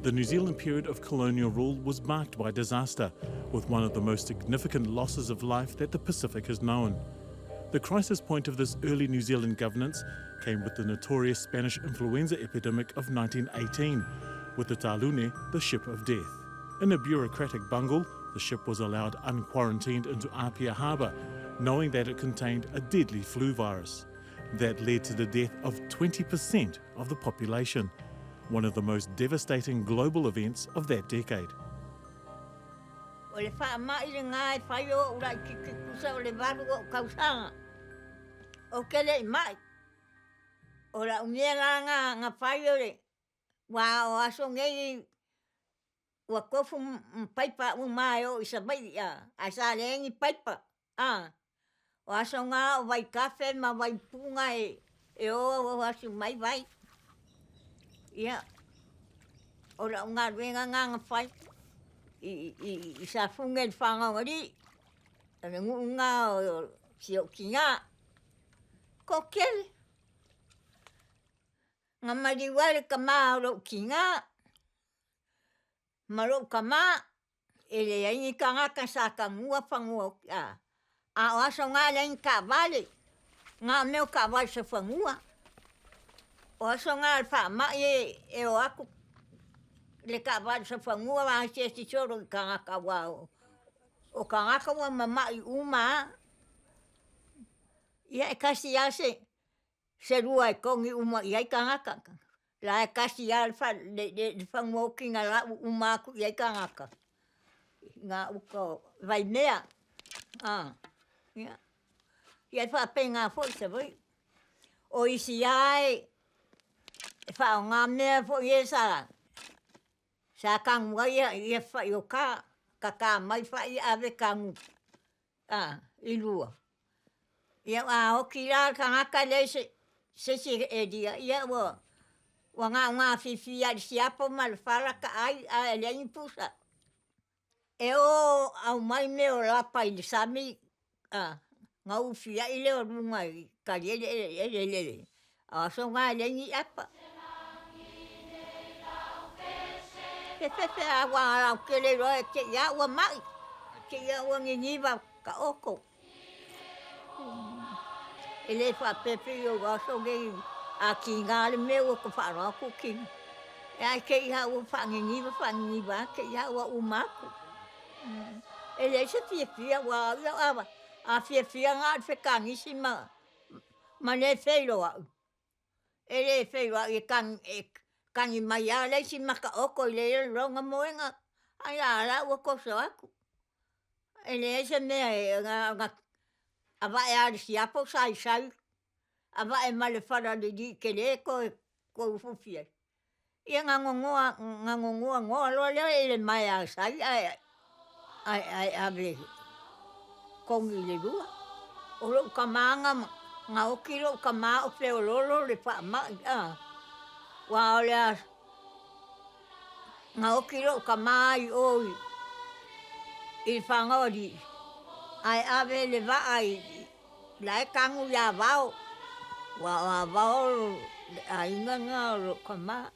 The New Zealand period of colonial rule was marked by disaster, with one of the most significant losses of life that the Pacific has known. The crisis point of this early New Zealand governance came with the notorious Spanish influenza epidemic of 1918, with the Talune, the ship of death. In a bureaucratic bungle, the ship was allowed unquarantined into Apia Harbour, knowing that it contained a deadly flu virus. That led to the death of 20% of the population, one of the most devastating global events of that decade. O le faamai lena e fai o ou laititi tusa o le valu o ou tausaga. Ou te le i mai. O lau mea la na na fai o le ua o aso nei ua tofu ma paipa uma e oo i Savaii a, ae sa leai ni paipa a. O aso na o vaitafe ma vaipuna e e o asu mai vai. Ia, o lau galuega na na fai i i i Safune i le Fagaualii, o le nuu na o si ou tina. Toatele. Na maliu ai le tama o lou tina ma lou tama, e leai ni tagata sa tanua fanua o a, a o aso na e leai ni taavale, na o mea o taavale saofanua. O aso na o le faamai e o atu le taavale saofanua ma asiasi solo i tagata aua o tagata ua mamai uma lava. Ia e tasi lava se se lua e togi uma i ai tagata. La e tasi lava le le fanua oti na lau uma atu i ai tagata i gauta o Vaimea. Ia, ia e faapena foi Savaii. O isi lava e faaaoga mea foi ia sa sa tanu ai ia fai o ta, tata mai fai ave tanu i lua. Ia a oti la le tagata e leai se isi e lia, ia ua ua gaogafifi lava i le siapo ma le fala taai ae leai ni pusa. E o aumai mea o lapa i le sami ona ufiai lea o luga e tali ai le eleele. O aso na e leai ni apa. Fefefe lava aua a lautele loa e te i lava ua mai, te i lava ua niniva taoto. E le faapea pei o aso nei a tiga le mea ua ta faalogo atu tiga. Ae te i lava ua faaniniva faaniniva lava te i lava ua uma atu. E leai se fiafia aua o au a fiafia na o le fekanisi ma ma le feiloai. E le feiloai e e tagi mai lava le isi mata oto i le lona moega, ai a la ua toso atu. E leai se mea e na ona avae lava i le siapo saisai, avae ma le fala lili tele toe toe ufiufi ai. Ia na nonoa na nonoa noa loa lea i le maea sai ae ae ae ave kogi i le lua. O lou tama na na oti lou tama o feoloolo le faamai a, aua o le a na oti lou tama i o i le Fagaualii ae ave le vaa i la e tanu i Avao, aua o Avao le aiga lena o lou tama.